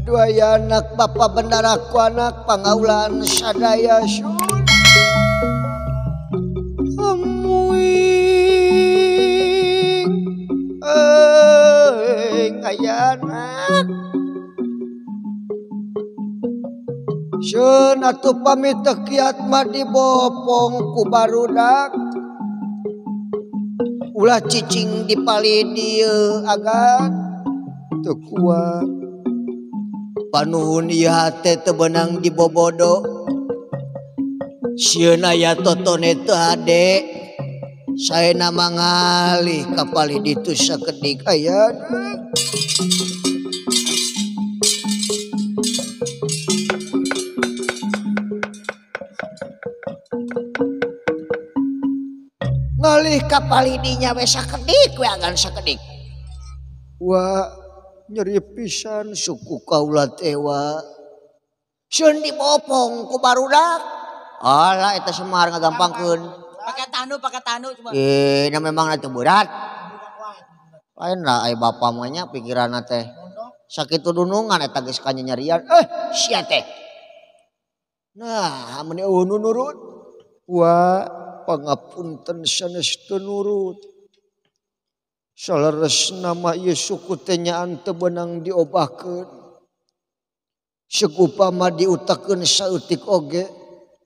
Aduh aya anak bapak bendaraku anak pangaulan sadaya sun. Amuing aya anak. Sun atuh pamit teu kiat mah dibopong ku barudak. Ulah cicing di palih dieu agan teu kuat. Panuhun ieu hate teu beunang dibobodo. Sieun aya totone teu hade. Saena mangalih ka palih ditu sakedik aya. Ngalih ka palih dinya we sakedik we agan sakedik. Wah nyeri pisan suku kaula teh wa. Sieun dibopong ku barudak. Alah eta Semar ngagampangkeun. Pakai tanu cuma. Nah memang teu berat. Lain lah ai bapa mah nya pikiranna teh. Sakitu dunungan eta geus kanyanyarian. Sia teh. Nah, mun eueuh nu nurut. Wa pangapunten sanes teu nurut. Saleresna mah ieu suku teh nyaan teu beunang diobahkeun. Segupama diutakeun saeutik oge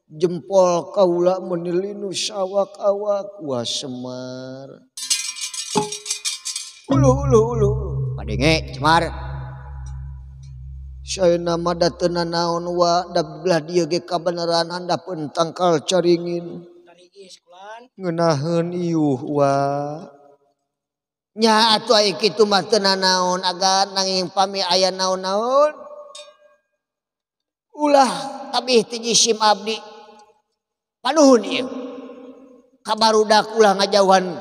jempol kaula menilinu sawak-awak wah Semar. Ulu ulu ulu ulu. Padenge Semar. Saena mah da teu nanaon wa da belah dieu ge kabeneran handapeun tangkal caringin. Ngeunaheun iuh wa. Nya atuh aya kitu mah teu nanaon agan nanging pami aya naon-naon. Ulah tabih ti jisim abdi. Panuhun ieu. Kabarudak ulah ngajauhan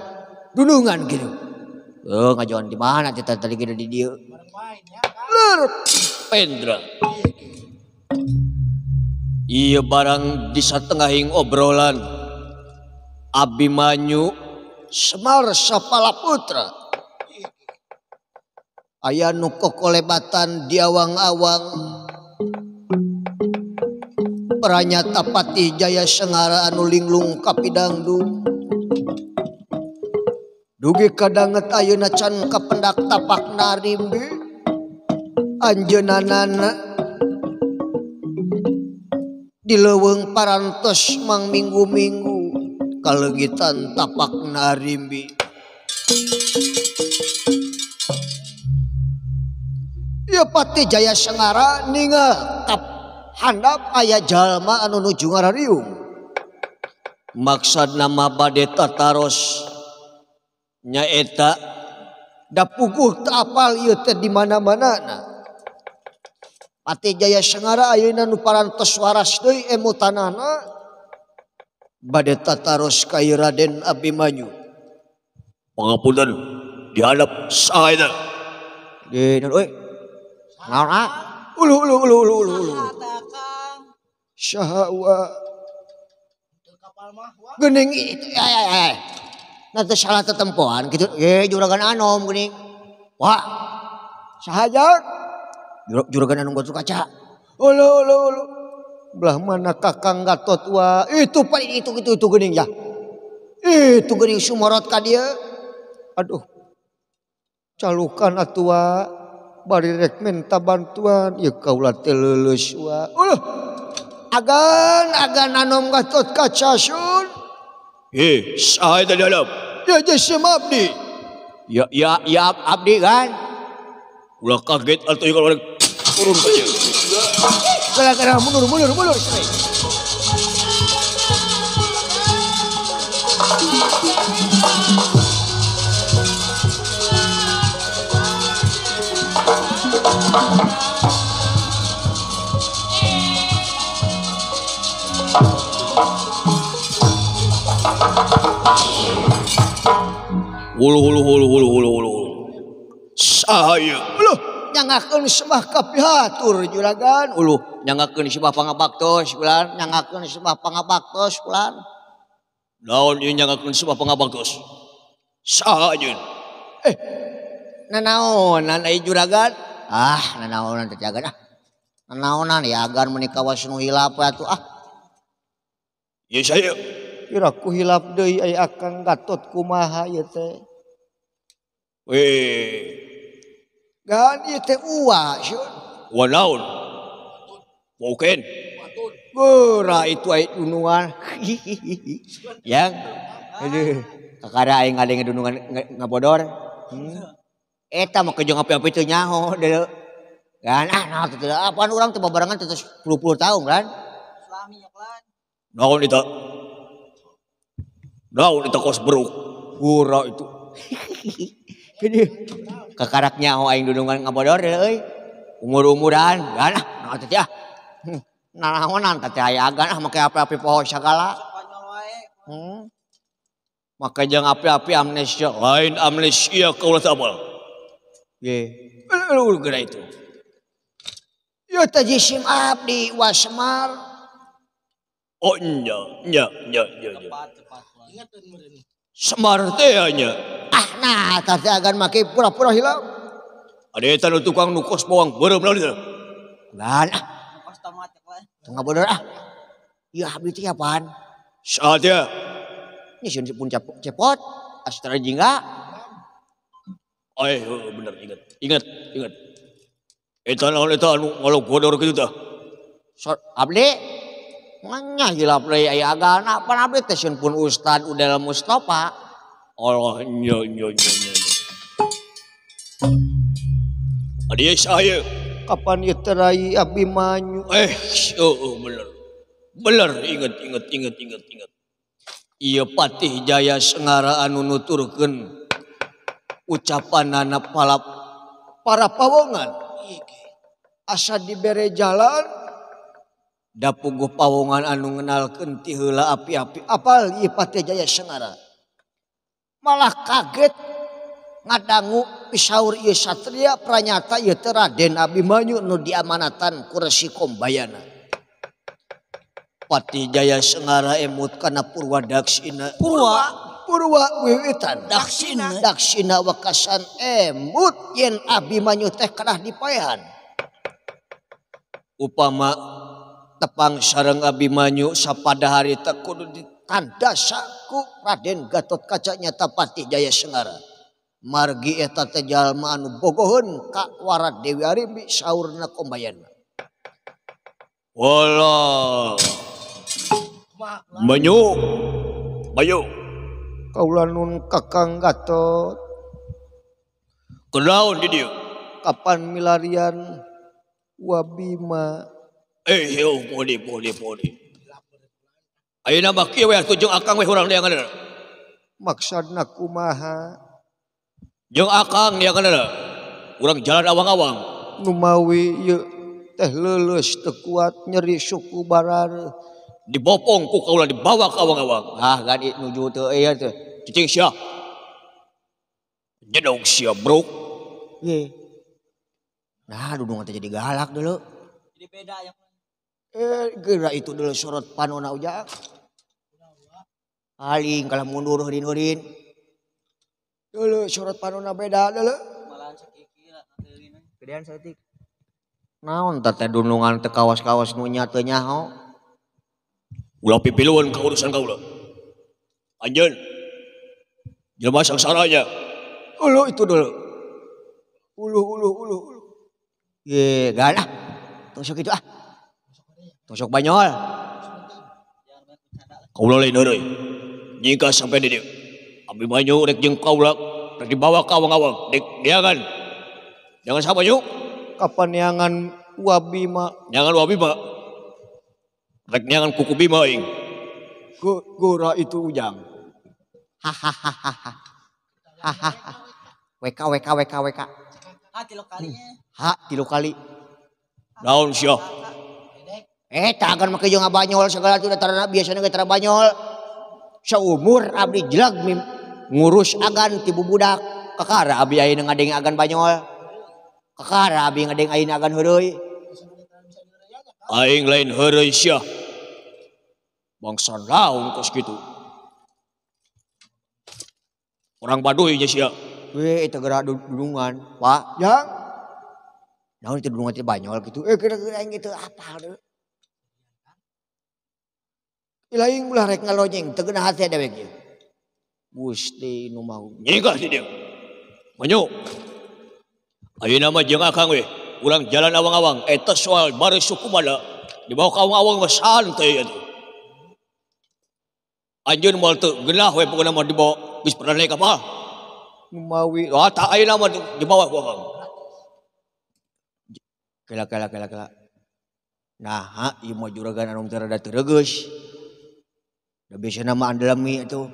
dunungan kitu. Ngajauhan di mana teh tadi ge di dieu. Lur Pendra. Ieu barang di satengahing obrolan Abimanyu Semar Sapala Putra. Aya nu kokolebatan di awang-awang. Pranyata Patih Jaya Sengara anu linglung kapidangdung. Dugi kadanget ayeuna can kapendak tapak narimbi. Anjeunanana di leuweung parantos mang minggu-minggu kaleungitan tapak narimbi. Ieu Patih Jaya Sengara ningal tap handap aya jalma anu nuju ngarariung. Maksad nama bade tataros nyaeta da puguh teu apal ieu teh di mana-manana. Patih Jaya Sengara ayeuna nu parantos waras deui emutanana bade tataros ka ieu Raden Abimanyu. Pangapunten dihadap saha eta? Di euy. Naon ah? Ulu ulu ulu ulu ulu ulu. Saha wa? Geuning Nah teu salah tetempoan kitu. Juragan Anom geuning. Wah. Saha jang? Juragan Anom Gatot Kaca. Ulu ulu ulu. Belah mana Kakang Gatot wa? Itu paling itu itu itu geuning ya. Itu geuning sumorot ka dieu. Aduh. Calukan atuh wa. Bari rek minta bantuan ieu kaula teh leuleus wa. Uluh. Agan agan Anom Gatot Kaca sun. Saha eta di hadap? Ya jisim abdi. Ya ya ya abdi kan. Ulah kaget atuh kalau rek turun ka dieu. Gara-gara mundur mundur mundur. Hulu hulu hulu hulu hulu hulu. Saha ieu? Uluh, nyangakeun sembah kapihatur juragan. Uluh, nyangakeun sembah pangabaktos kulan, nyangakeun sembah pangabaktos kulan. Naon ieu nyangakeun sembah pangabaktos? Saha anjeun? Nanaonan ai juragan? Ah, nanaonan teh jagan ah. Naonan ya agan meuni kawas nu hilap atuh ah. Ye saya. Piraku hilap deui ai Akang Gatot kumaha ieu teh. Weh. Gan ieu teh uwa sieun. Uwa naon? Mungkin. Geura itu ai dunungan. Yang aduh kakara aing ngadenge dunungan ngabodor. Eta mah kejeung api-api teu nyaho deuleu. Kan ah nah teu apaan urang teh babarengan teh 10 tahun kan. Suami nyoklan. Naon eta? Naon eta kos beruk? Gura itu. Kakarak nyaho aing dunungan ngabodor deuleu euy. Umur-umuran kan ah nah teh ah. Nanaonan teh aya agan ah make api-api poho sagala. Make jeung api-api amnesia, lain amnesia kaula teh apal. Ye. Eueuh geura itu. Ieu teh jisim abdi Wasmar. Oh nya nya nya nya. Tepat. Semar teh nya. Ah nah teh agan make pura-pura hilap. Ada eta nu tukang nu kos bawang beureum naon teh? Gan ah. Tengah bodor ah. Ieu abdi teh apaan? Saha teh? Ini sieun pun cepot, astra jingga. Ai heuh bener ingat. Ingat, ingat. Eta naon eta anu ngalog bodor kitu tah? So, abdi nganya hilap deui aya agana pan abdi teh sieun pun Ustad Udel Mustafa. Allah nya nya nya nya. Adi saya kapan ieu teh rai Abimanyu? Oh, bener. Bener ingat ingat ingat ingat ingat. Ieu Patih Jaya Sengara anu nuturkeun ucapanana para pawongan. Asa dibere jalan da puguh pawongan anu ngenalkeun ti heula api-api apal ieu Patih Jaya Sengara. Malah kaget ngadangu pisaur ieu satria pranyata ieu teh Raden Abimanyu nu diamanatan ku Resi Kombayana. Patih Jaya Sengara emut kana Purwa Daksina. Purwa wiwitan Daksina. Daksina wekasan emut yen Abimanyu teh kedah dipaehan. Upama tepang sareng Abimanyu sapada harita kudu ditandasa ku Raden Gatot Kaca nyata Patih Jaya Sengara. Margi eta teh jalma anu bogoheun ka Warad Dewi Arimbi saurna Kombayana. Wala. Manyu. Mayu. Kaula nun Kakang Gatot. Kunaon di dieu? Kapan milarian Wabima? Yo boleh boleh boleh. Ayeuna mah kieu we atuh jeung Akang we urang neangan. Maksudna kumaha? Jeung Akang neangan. Urang jalan awang-awang. Numawi ieu teh leuleus teu kuat nyeri suku barar. Dibopong ku kaula dibawa ke awang-awang. Ah gan nuju teu ieu teh. Cicing sia. Jedog sia bruk. Ye. Nah dudung teh jadi galak dulu. Jadi beda ya. Geura itu dulu sorot panona ujang. Aling kalah mundur heurin-heurin. Dulu sorot panona beda dulu. Malahan sakikira teuing. Gedean saeutik. Naon teh dunungan teh kawas-kawas nu nya teu nyaho. Ulah pipiluan ka urusan kaula. Anjeun. Jelema sangsaranya. Ulu itu dulu. Ulu ulu ulu ulu. Ye, galah. Tong sok itu ah. Tong sok banyol. Kaula lain heureuy. Jika sampai di dieu. Abimanyu rek jeung kaula rek dibawa ka awang-awang. Dek neangan. Jangan sama nyu. Kapan neangan Wabima? Neangan Wabima. Rek neangan kuku Bima aing. Gora itu ujang. Hahaha. Hahaha. WK WK WK WK. Ha tilu kalinya. Ha tilu kali. Naon sia? Tak akan make jeung ngabanyol segala tu tarana biasana ge tara banyol. Saumur abdi jelag ngurus agan ti bubudak. Kakara abdi ayeuna ngadeng agan banyol. Kakara abdi ngadeng ayeuna agan heureuy. Aing lain heureuy sia. Bangsa naon kos kitu. Orang Baduy nya sia. We eta geura dudungan, Pak. Yang Naon itu dunungan teh banyol gitu. Kira-kira aing gitu apal deui. Ilaing ulah rek ngalonyeng teu geunah hate dewek ieu. Gusti nu maha nyigah di dieu. Manyu. Ayeuna mah jeung akang we urang jalan awang-awang eta soal baris suku mana dibawa ka awang-awang mah santai atuh. Anjeun moal teu geunah we pokona mah dibawa geus pernah naik kapal. Mawi ah tak ayeuna mah dibawa ku akang. Kela kela kela kela. Nah, ieu mah juragan anu teh rada teu reugeus. Da biasana mah andelemi atuh.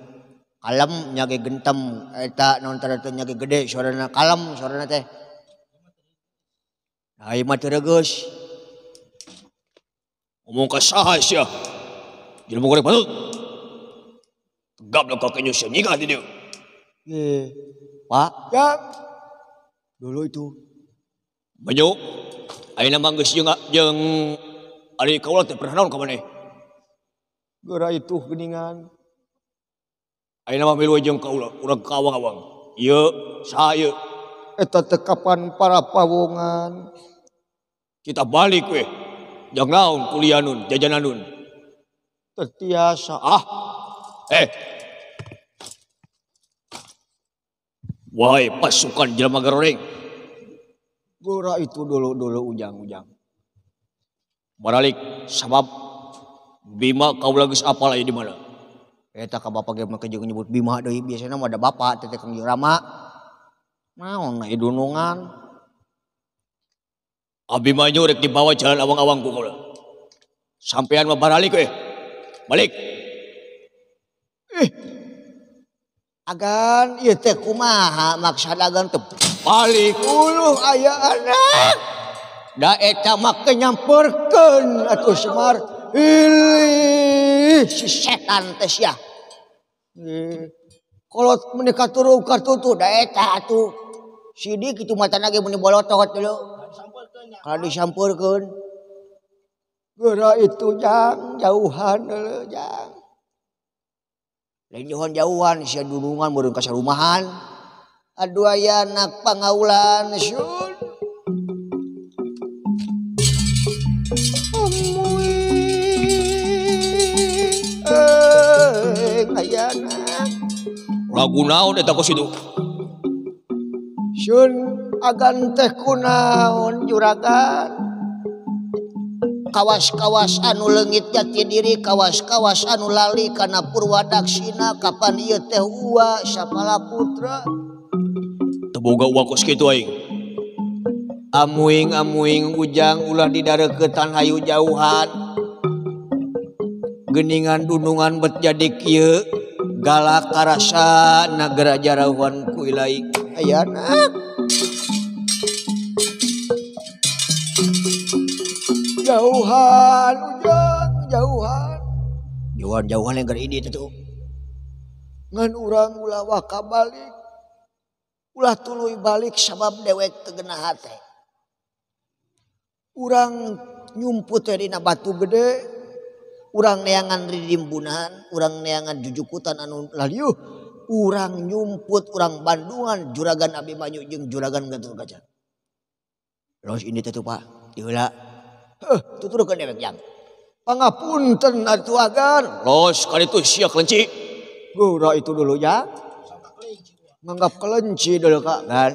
Kalem nya ge gentem eta naon teh nya ge gede suarana kalem suarana teh. Nah, ieu mah teu reugeus. Ngomong ka saha sia? Jelema goreng patut. Gablok ka kenyo sia nyigah di dieu. Ye, Pak, ya. Dulu itu. Banyu. Ayeuna mah geus jeung ari kaula teh pernah naon ka maneh? Geura itu geuningan. Ayeuna mah milu jeung kaula urang ka awang-awang. Ieu saha ieu? Eta teh kapan para pawongan. Kita balik we. Jang naon kuliah nun, jajanan nun. Tertiasa. Ah. Wahai pasukan jelema garoreng. Gora itu dulu-dulu ujang-ujang. Baralik sabab Bima kaula geus apal aya di mana. Eta ka bapak ge make jeung nyebut Bima deui biasana mah ada bapak teh Kang Rama. Naon na dunungan. Abimanyu rek dibawa jalan awang-awang ku kaula. Sampean mah baralik we. Balik. Agan ieu teh kumaha maksad agan teh balik uluh aya anak. Da eta mah nyamperkeun atuh Semar. Ih, si setan teh sia. Kolot meuni katurug katutu da eta atuh. Sidik kitu matana ge meuni bolotot dulu. Kalau disampeurkeun. Geura itu jang jauhan deuleu jang. Lain jauhan-jauhan sia dunungan meureun ka sarumahan. Aduh aya anak pangaulan sun. Ayana. Lagu naon eta kos itu? Sun agan teh kunaon juragan. Kawas-kawas anu leungit jati diri, kawas-kawas anu lali kana purwadaksina kapan ieu teh ua sapala putra. Teu boga ua kos kitu aing. Amuing-amuing ujang ulah didareuketan hayu jauhan. Geningan dunungan bet jadi kieu galak karasa nagara jarauhan ku ilahi ayana. Jauhan ujang jauhan. Jauhan-jauhan yang ini itu. Ngan urang ulah waka balik. Ulah tuluy balik sabab dewek teu geunah hate. Urang nyumput teh dina batu gede. Urang neangan ridimbunan, urang neangan jujukutan anu laliuh, urang nyumput, urang Bandungan, juragan Abimanyu jeung juragan Gatotkaca. Los ini teh tuh Pak, ieu heula. Heuh, tuturkeun dewek jang. Pangapunten atuh agan. Los kali itu sia kelenci. Geura itu dulu ya. Nganggap kelenci dulu Kak kan.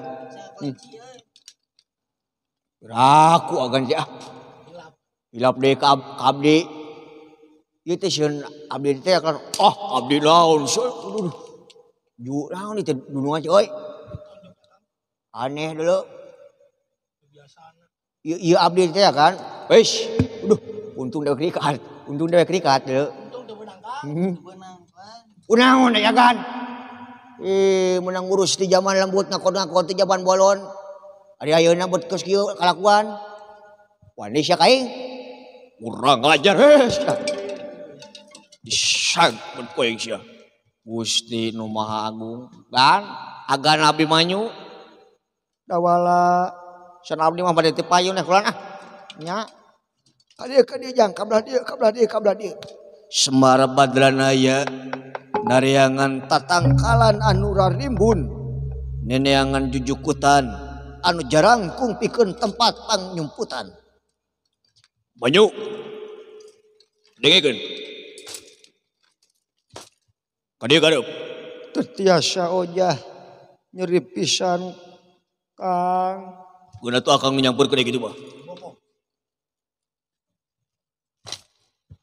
Raku agan sia. Hilap deui ka abdi. Ieu teh sieun abdi teh kan ah abdi naon aduh. Ju naon ieu teh dunungan euy. Aneh dulu. Ieu abdi teh kan. Wis, aduh, untung dewek rikat, untung dewek rikat dulu. Untung teu beunang Kang, teu beunang. Kunaon ya kan? Menang ngurus di zaman lembut ngakon-ngakon di zaman bolon. Ari ayeuna bet geus kieu kalakuan. Wani sia ka aing. Kurang ajar sia. Disag bet koeng sia. Gusti nu Maha Agung kan agan Abimanyu dawala sana abdi mah bade teu payun eh kulan ah nya ka dieu jang ka belah dieu ka belah dieu ka belah dieu. Semar Badranaya nariangan tatangkalan anu rarimbun neneangan jujukutan anu jarangkung pikeun tempat pangnyumputan. Banyu. Dengekeun. Ka dieu gareup. Teu tiasa ojah nyeri pisan Kang. Geuna tuh akang nyamperkeun kitu mah.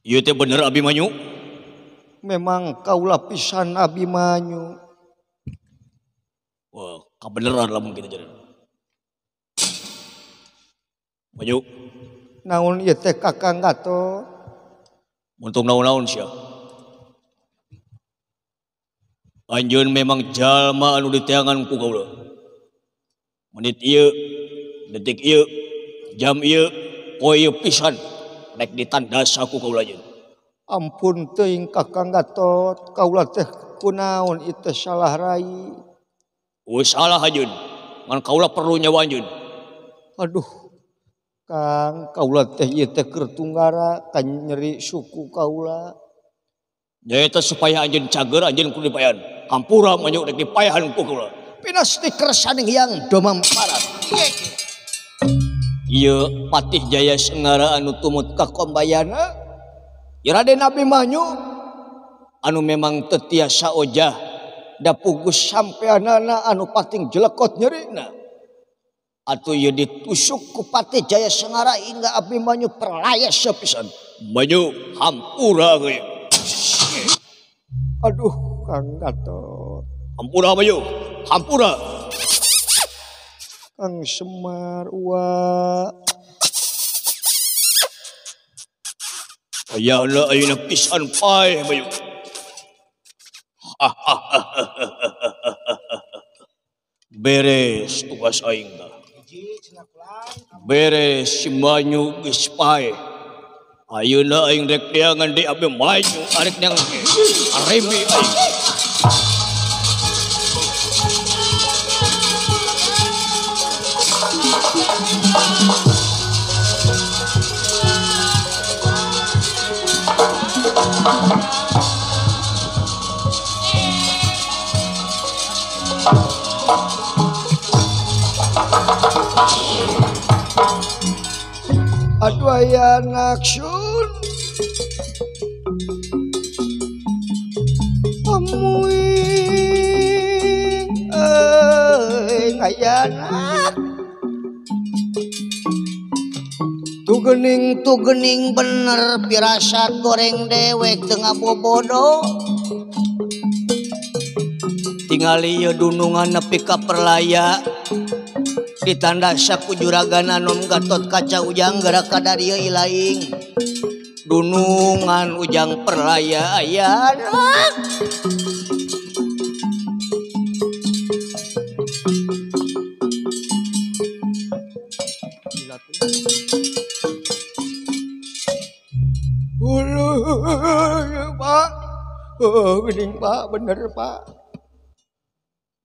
Ieu teh bener Abimanyu? Memang kaula pisan Abimanyu. Wah, kabeneran lamun kitu jadi. Manyu. Naon ieu teh Kakang Gatot? Untung naon-naon sia. Anjeun memang jalma anu diteangan ku kaula. Menit ieu, detik ieu, jam ieu, poe ieu pisan rek ditandasa ku kaula anjeun. Ampun teuing Kakang Gatot, kaula teh kunaon ieu teh salah rai. Eueuh salah anjeun, ngan kaula perlu nyawa anjeun. Aduh, Kang, kaula teh ieu teh keur tunggara ka nyeri suku kaula. Nyaeta supaya anjeun cager anjeun kudu dipayahan. Hampura manyu rek dipayahan ku kaula. Pinasti kersaning hyang domam parat. Ieu Patih Jaya Sengara anu tumut ka Kombayana. Ya Raden Abimanyu anu memang teu tiasa ojah da pugus sampeanana anu pating jelekot nyerina. Atuh ieu ditusuk ku Patih Jaya Sengara hingga Abimanyu perlayas pisan. Manyu hampura ge. Aduh Kang Gatot. Hampura Manyu, hampura. Kang Semar wa. Ayana ayeuna pisan paeh Manyu. Beres tugas aing tah. Beres si Manyu geus paeh. Ayeuna aing rek neangan deui Abimanyu arek neangan aremi aing. Aduh aya naksun amuing euy ngayanak tugening bener pirasat goreng dewek teu ngabobodo tingali ieu dunungan nepi ka perlaya ditandasa ku juragan anom Gatot Kaca ujang gerak ka darieu ilaing dunungan ujang perlaya ayana. Uluh Pak, oh, geuning Pak, bener Pak.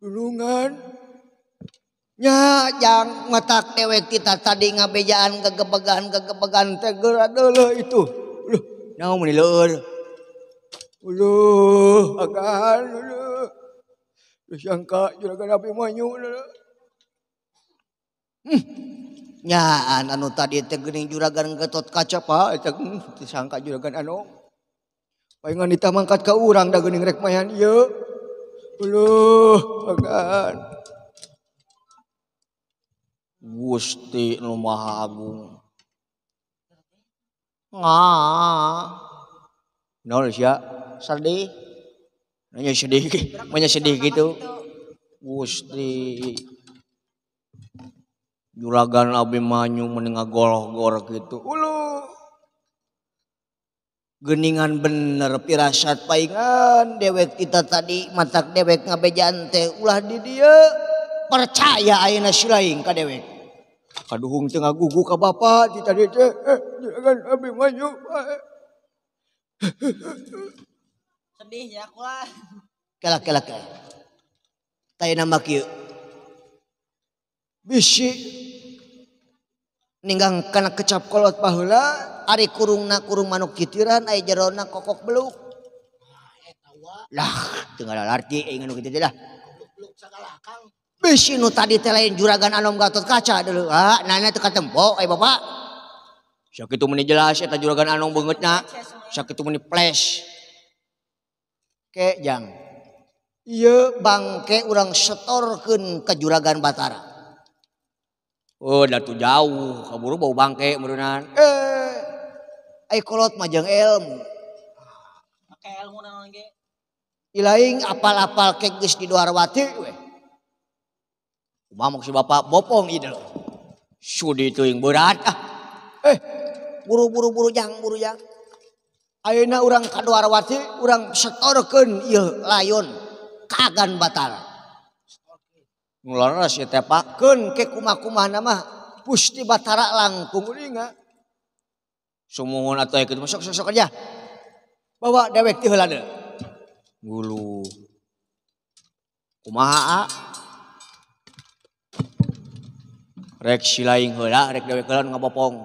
Dunungan nya jang matak dewek kita tadi ngabejaan gegebegan teh geura deuleuh itu. Uluh, naon meuni leueur. Uluh, agan uluh. Disangka juragan Abimanyu. Nyaan anu tadi teh geuning juragan Gatot Kaca Pak, eta disangka juragan anu. Paingan ditah mangkat ka urang da geuning rek mayan ieu. Uluh, agan. Gusti nu Maha Agung. Ngah. Naon sia? Sedih. Nanya sedih, nanya sedih gitu. Gusti juragan Abimanyu meni ngagolor-gor gitu. Uluh. Geningan bener pirasat paingan dewek kita tadi matak dewek ngabejaan teh ulah di dieu. Percaya ayeuna si laing ka dewek. Kaduhung teu ngagugu ka bapa ti tadi teh juragan Abimanyu. Sedih ya kula. Kela kela kela. Tayna mah kieu. Bisi ninggang kana kecap kolot baheula ari kurungna kurung manuk kitiran aya jerona kokok beluk. Lah teu ngalarti aing anu kitu teh lah. Beluk sagala Kang. Bisi nu tadi teh lain juragan Anom Gatot Kaca dulu. Ah, nana teu katempo ai bapak. Sakitu meni jelas eta juragan Anom beungeutna. Sakitu meni flash. Ke jang. Ieu bangke urang setorkeun ka juragan Batara. Oh, da tuh jauh, kaburu bau bangke meureunnan. Ai kolot mah jeung ilmu. Make ilmu naon ge? Ilaing apal-apal ke geus di Dwarwati we. Kumaha maksud bapak bopong ieu deuleu. Sudi teuing berat ah. Buru-buru buru jang buru jang. Ayeuna urang ka Dwarwati urang setorkeun ieu layon ka Agan Batara. Nu leres ieu teh Pak. Keun ke kumaha-kumahna mah Gusti Batara langkung uninga. Sumuhun atuh kitu mah sok sok aja. Bawa dewek ti heula deui. Gulu. Kumaha a? Rek silaing heula, rek dewek heula ngabopong.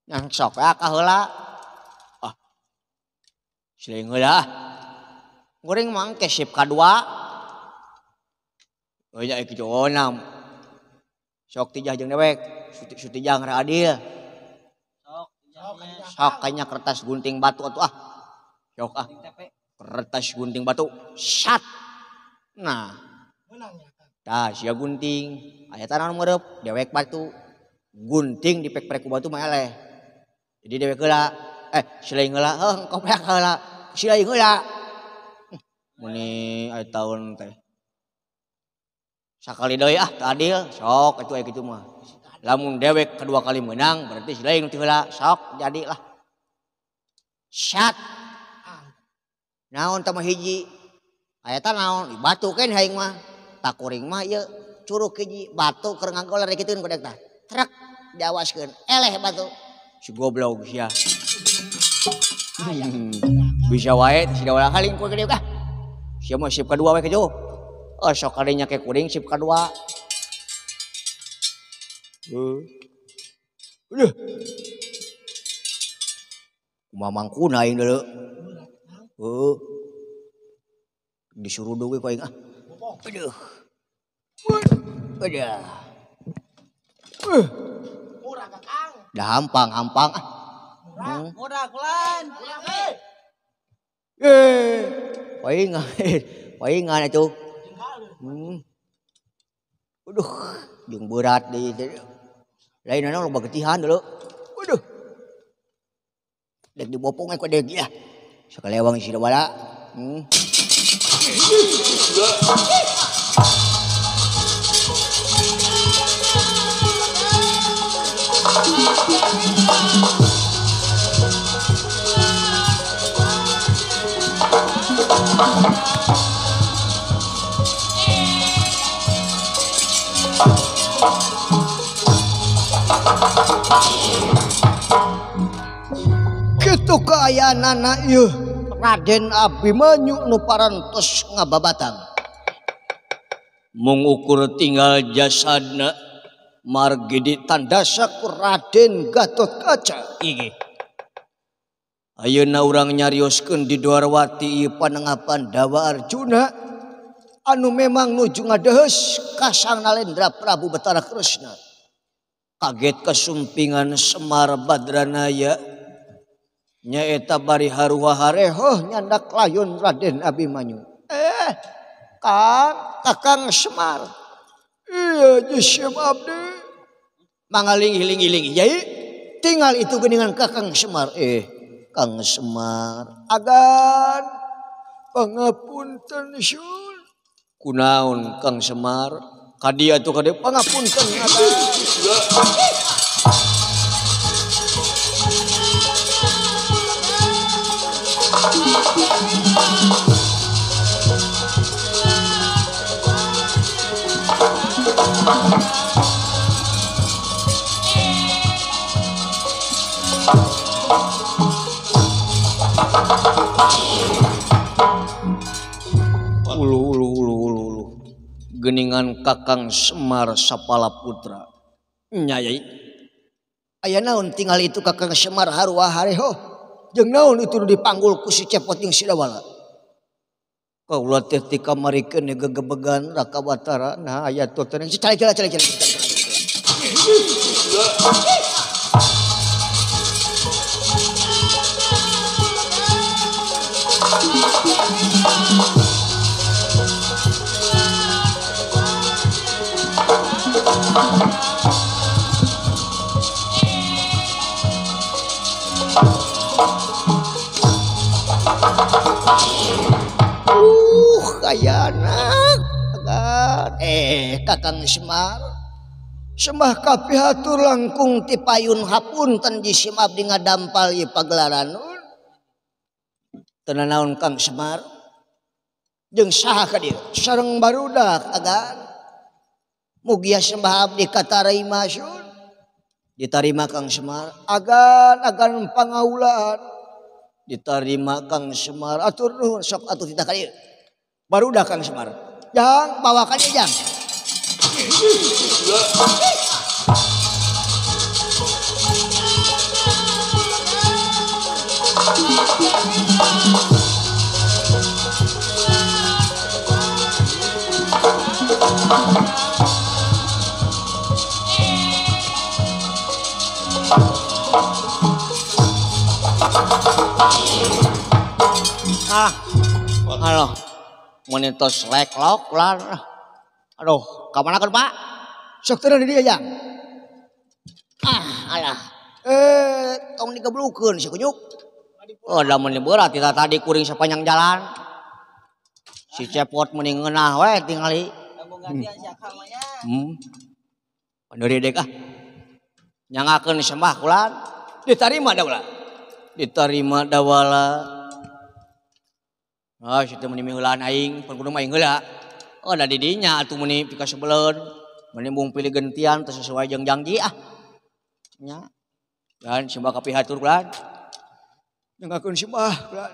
Yang sok we ka heula. Ah. Silaing heula. Goreng mah engke sip kadua. Oh nya kitu onam. Sok tijah jeung dewek, suti jang ra adil. Sok Sok kayaknya kertas gunting batu atuh ah. Sok ah. Kertas gunting batu. Sat. Nah. Tah sia gunting. Aya tanah meureub dewek batu. Gunting dipek-pek ku batu mah eleh. Jadi dewek heula, silaing heula, heuh engkau pek heula. Silaing heula. Meni aya taun teh. Sakali deui ah teu adil, sok atuh aya kitu mah. Lamun dewek kedua kali menang berarti silaing nu ti heula, sok jadilah. Sat. Naon tah mah hiji. Aya tah naon batu kan aing mah. Takuring mah ieu curug hiji batu keur ngagoler dikitukeun ku dek tah. Trek diawaskeun eleh batu. Si goblok sia. Bisa wae si dawala kaling ku gede ah. Sia mah sip kadua we kitu. Oh sok kadinya ke kuring sip kadua. Udah. Kumaha mangkuna aing deuleu. Heuh. Disuruh deui ku aing ah. Aduh. Aduh. Murah Kakang. Dah hampang-hampang ah. Murah, murah kulan. Paingan, paingan itu. Aduh, jeung berat deui. Lain anu loba getihan deuleu. Aduh. Dek dibopong ku dek ya. Sakalewang si bala. Kitu kaayaanana ieu Raden Abimanyu nu parantos ngababatang. Mung ukur tinggal jasadna margi ditandasa ku Raden Gatot Kaca. Inggih. Ayeuna urang nyarioskeun di Dwarwati ieu panengah Pandawa Arjuna anu memang nuju ngadeheus ka Sang Nalendra Prabu Batara Kresna. Kaget kasumpingan Semar Badranaya nyaeta bari haruha harehoh nyandak layun Raden Abimanyu. Kang, Kakang Semar. Iya jisim abdi. Mangaling-iling-iling yai. Tinggal itu geningan Kakang Semar. Kang Semar. Agan pangapunten sun. Kunaon Kang Semar? Kadia tuh kade pangapunten agan. Ulu ulu ulu ulu ulu. Geningan Kakang Semar Sapala Putra. Nyai. Aya naon tinggal itu Kakang Semar haruah hareho. Jeung naon itu dipanggul ku si Cepot jeung si Dawala. Kaula teh ti kamari keun gegebegan Raka Batara nah aya toteneng cari cari cari cari. Kayana Kakang Semar sembah kapihatur langkung ti payun hapunten jisim abdi ngadampal ieu pagelaran. Teu nanaon Kang Semar jeung saha ka dieu sareng barudak agan mugia sembah abdi katarima sun ditarima Kang Semar agan agan pangaulaan ditarima Kang Semar atur nuhun sok atuh titah ka dieu. Barudak Kang Semar. Jang, bawakan ya jang. Ah, halo. Menitos leklok lan. Aduh, ka mana kan Pak? Sok teu di dieu jang. Ah, alah. Tong digeblukeun si kunyuk. Oh, da mun berat tita tadi kuring sepanjang jalan. Si cepot meni ngeunah we tingali. Gantian si akang mah nya. Pandeuri dek ah. Nyangakeun sembah kulan. Ditarima dawala. Ditarima dawala. Ah, situ meni miheulaan aing, pan kudu mah aing heula. Oh, da di dinya atuh meni pikasebeleun. Meni mung pilih gentian teu sesuai jeung janji ah. Nya. Dan sembah kapihatur kulan. Nyangakeun sembah kulan.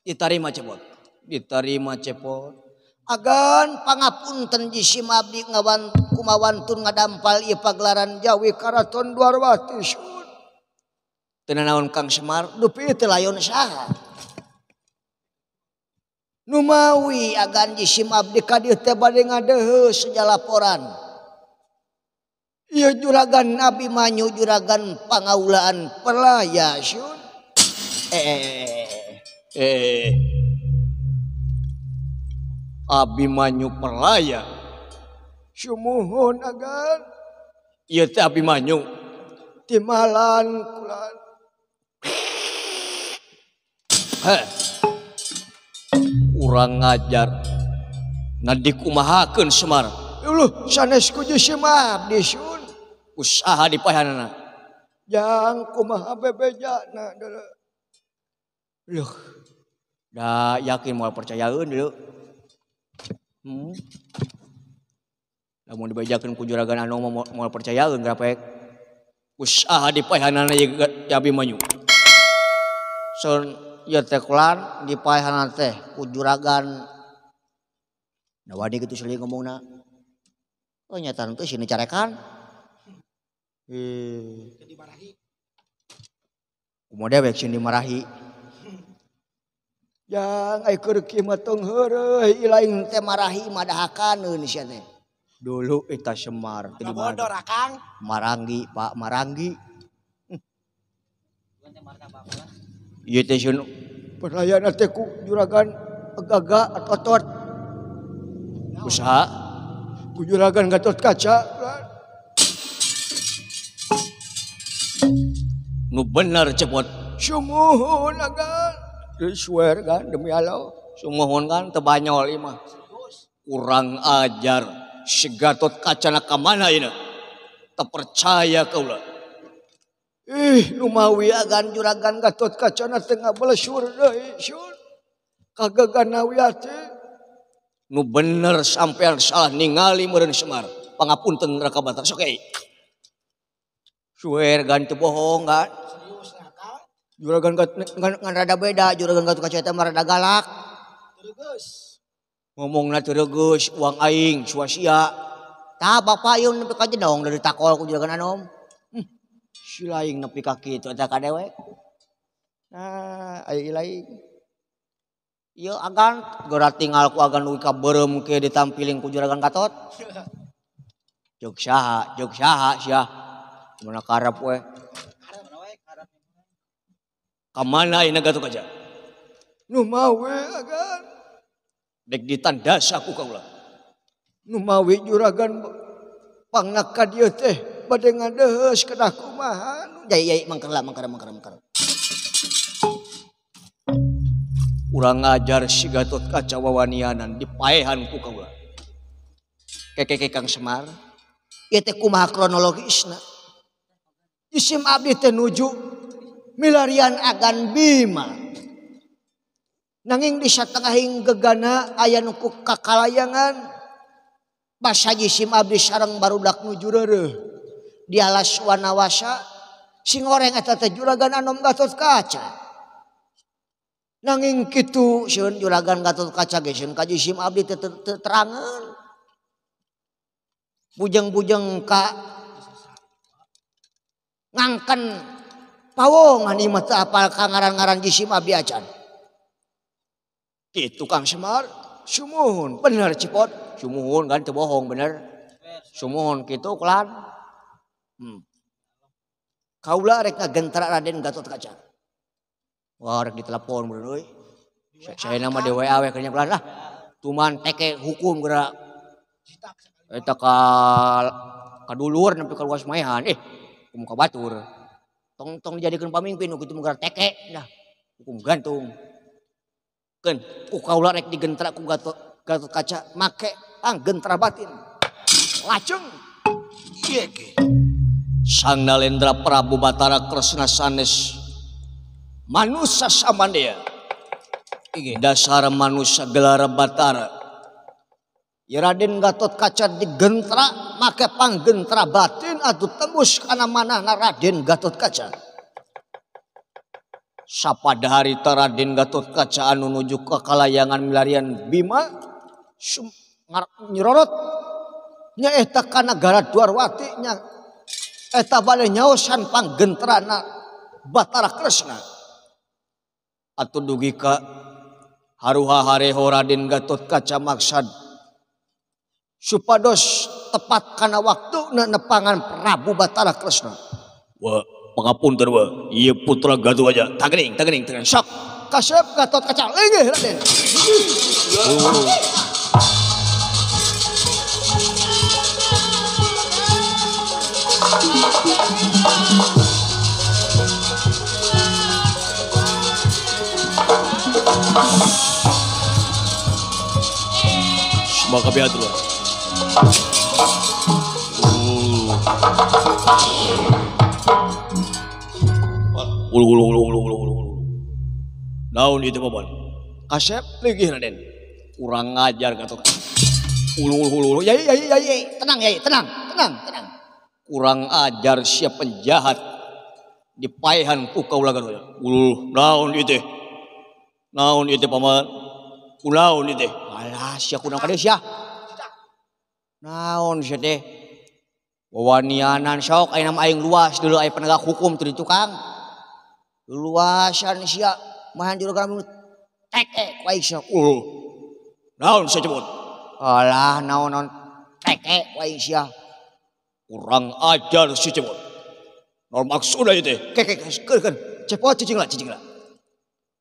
Ditarima cepot. Ditarima cepot. Agan pangapunten jisim abdi ngawan kumawantun ngadampal ieu pagelaran Jawi Karaton Dwarwati sun. Teu nanaon Kang Semar, dupi teu layon saha. Numawi agan jisim abdi ka dieu teh bade ngadeureuh sejalaporan. Ieu juragan Abimanyu juragan pangaulaan perlaya sun. Abimanyu perlaya. Sumuhun agan. Ieu teh Abimanyu timalan kulan. Heh. Urang ngajar na dikumahakeun Semar. Uluh sanes ku jisim abdi sun. Usaha dipahanana. Jang kumaha bebejana deuleu. Luh. Da yakin moal percayaeun deuleu. Lamun dibejakeun ku juragan anu moal percayaeun grapek. Usaha dipahanana ieu Abimanyu. Sun ieu teh kulan dipaehanan teh ku juragan. Da wani kitu seuli ngomongna. Oh nyata teh sini carekan. Kumaha dewek sieun dimarahi. Jang ai keur kieu mah tong heureuy ilaing teh marahi madahakaneun sia teh. Dulu eta Semar teh bodor akang. Maranggi Pak Maranggi. Ieu teh sieun perayaan teh ku juragan gaga otot. Usaha ku juragan Gatot Kaca. Nu bener cepot. Sumuhun agan. Swear kan demi Allah. Sumuhun kan teu banyol ieu mah. Kurang ajar si Gatot Kacana ka mana ieu? Teu percaya kaula. Ih, numawi agan juragan Gatot Kacana teu ngabalesur deui sun. Kagagana wiati. Nu bener sampean salah ningali meureun Semar. Pangapunten Raka Batara sok euy. Swear gan teu bohong kan. Juragan ngan rada beda, juragan Gatot Kaca teh mah rada galak. Teregeus. Ngomongna teregeus, uang aing suasia. Tah bapak ieu nepi ka jedong dari takol ku juragan anom. Si laing nepi ka kitu eta ka dewek. Nah, ai laing. Ieu agan geura tinggal ku agan dugi ka beureum ke ditampiling ku Juragan Gatot. Jeung saha sia. Mana karep we. Ka mana ayeuna Gatot Kaca? Nu mawe agan. Dek ditandas aku kaula. Nu mawi juragan pangna ka dieu teh bade ngadeheus kedah kumaha. Yai yai mangker lah mangker. Urang ngajar si Gatot Kaca wawanianan dipaehan ku kaula. Keke Kang Semar, ieu teh kumaha kronologisna? Isim abdi teh nuju milarian agan Bima. Nanging di satengahing gegana aya nu ku kakalayangan. Basa jisim abdi sareng barudak nuju reureuh. Di alas wanawasa singoreng eta teh Juragan Anom Gatot Kaca. Nanging kitu sieun Juragan Gatot Kaca ge sieun ka jisim abdi teh terangeun. Bujeng-bujeng ka ngangken pawongan ieu mah teu apal ka ngaran-ngaran jisim abdi acan. Kitu Kang Semar, sumuhun bener Cipot, sumuhun kan teu bohong bener. Sumuhun kitu kulan. Kaula rek ngagentra Raden Gatot Kaca. Wah rek ditelepon bener euy. Saya nama di WA we keur lah. Tuman teke hukum geura. Eta ka kadulur nepi ka luas maehan kumaha ka batur. Tong tong dijadikeun pamimpin nu kitu mah geura teke dah. Hukum gantung. Keun ku kaula rek digentra ku Gatot Kaca make panggentra batin. Lajeng ieu ge. Sang Nalendra Prabu Batara Kresna sanes manusa samandia. Dasar manusa gelar Batara. Ya Raden Gatot Kaca digentra make panggentra batin atuh tembus kana manahna Raden Gatot Kaca. Sapada harita Raden Gatot Kaca anu nuju ka kalayangan milarian Bima nyerorot nya eta ka nagara Dwarwati nya eta bade nyaosan panggentrana Batara Kresna. Atuh dugi ka haruha hareho Raden Gatot Kaca maksad supados tepat kana waktu nepangan Prabu Batara Kresna. Wah, pangapunten wa, ieu putra Gatot Kaca. Tagering. Sok kasep Gatot Kaca linggih Raden. Semoga biatur. Ulu. Naon itu paman? Kasep linggih Raden. Kurang ngajar Gatot. Ulu. Yai, tenang yai, tenang. Kurang ajar siap penjahat dipaehan ku kaula Gatot. Ulu, naon itu? Naon itu paman? Kunaon itu? Alah, sia kunaon kade sia? Naon sia teh? Wawanianan sok ayeuna mah aing luas dulu aya penegak hukum teu di tukang. Luasan sia mahan juragan teke ku aing sia. Naon sia cebut? Alah naon teke ku aing sia. Kurang ajar si cebut. Naon maksudna ieu teh? Keke keun cepot cicing lah.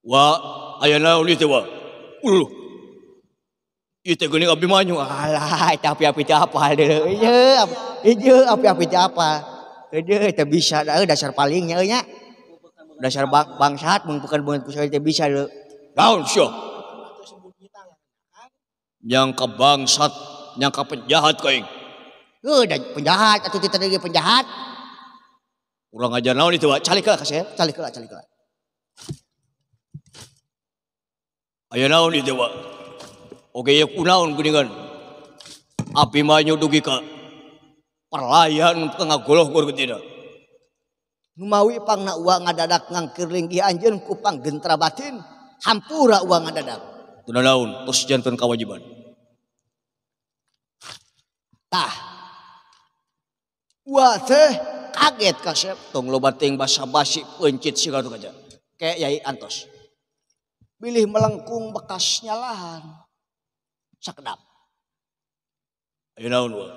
Wa aya naon ieu teh wa? Uluh. Ieu teh geuning Abimanyu. Alah eta api-api teh apal deui. Ieu api-api teh apal. Ieu teh bisa dasar palingnya euy nya. Dasar bangsat mun bukan beungeut ku saya teh bisa deui. Naon sia? Nyangka bangsat, nyangka penjahat ka aing. Heuh da penjahat atuh teh tadi penjahat. Urang ajar naon itu, Pak? Calik heula ka saya, calik heula. Aya naon itu, Pak? Oke, ya kunaon geuningan. Abimanyu dugi ka perlayan ka ngagoloh gor getina. Numawi pangna uang ngadadak ngangkir linggih anjeun ku panggentra batin, hampura uang ngadadak. Teu naon, tos janten kawajiban. Tah. Uwa teh kaget kasep tong loba teuing basa-basi peuncit si Gatot Kaca. Ke yai antos. Bilih melengkung bekasnya lahan. Sakedap. Ayo naon wa?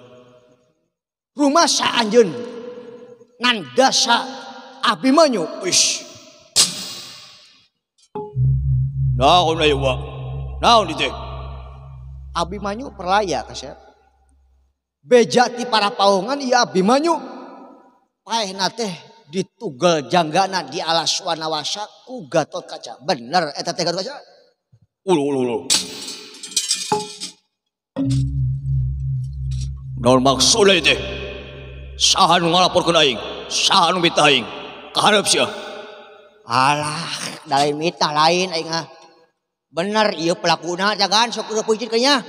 Rumasa anjeun nandasa Abimanyu. Ish. Naon ayo wa? Naon itu? Abimanyu perlaya kasep. Beja ti para paongan ieu Abimanyu. Paehna teh ditugel janggana di alas wanawasa ku Gatot Kaca. Bener eta teh Gatot Kaca? Ulu ulu ulu. Naon maksudna teh? Saha nu ngalaporkeun aing? Saha nu mitah aing? Kaharep sia. Alah, da lain mitah lain aing ah. Bener ieu pelakuna jagaan sok udah puicin kayaknya.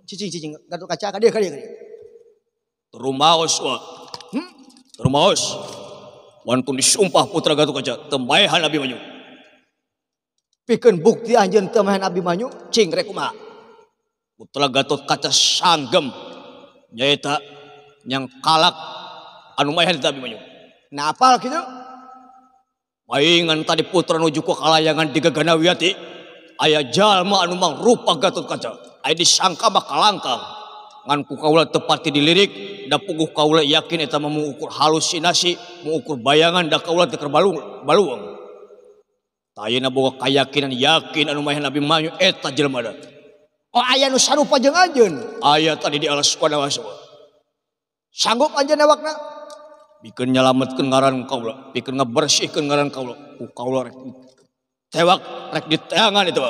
Cicing cicing Gatot Kaca ka dieu ka dieu ka dieu. Rumaos wa. Rumaos. Wantun disumpah putra Gatot Kaca teu maehan Abimanyu. Pikeun bukti anjeun teu maehan Abimanyu cing rek kumaha? Putra Gatot Kaca sanggem nyaeta nyang kalak anu maehan eta Abimanyu. Nah apal kitu? Paingan tadi putra nuju ka kalayangan di Gaganawiati aya jalma anu mangrupa Gatot Kaca. Aya disangka mah kalangkang. Ngan ku kaula tepati dilirik da puguh kaula yakin eta mah mengukur halusinasi, mengukur bayangan da kaula teu keur baluang. Tayena boga kayakinan yakin anu maehan Abimanyu eta jelema da. Oh aya nu sarupa jeung anjeun. Aya tadi di alas wanawasa. Sanggup anjeun awakna? Pikeun nyalametkeun ngaran kaula, pikeun ngabersihkeun ngaran kaula. Ku kaula rek tewak rek diteangan itu.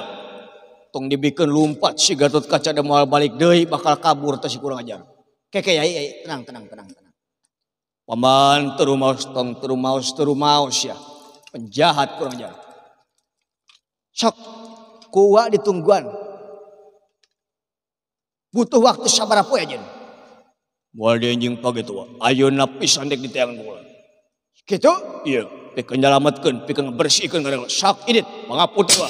Tong dibikeun lumpat si Gatot Kaca da moal balik deui bakal kabur teh si kurang ajar. Keke yai yai tenang tenang tenang tenang. Paman terumaos tong terumaos terumaos ya. Penjahat kurang ajar. Sok kuwa ditungguan. Butuh waktu sabaraha poe anjeun? Moal di anjing pagi tua. Ayeuna pisan dek diteangan kaula. Kitu? Iya, pikeun nyalametkeun, pikeun ngabersihkeun ngaran sok idit pangapunten wa.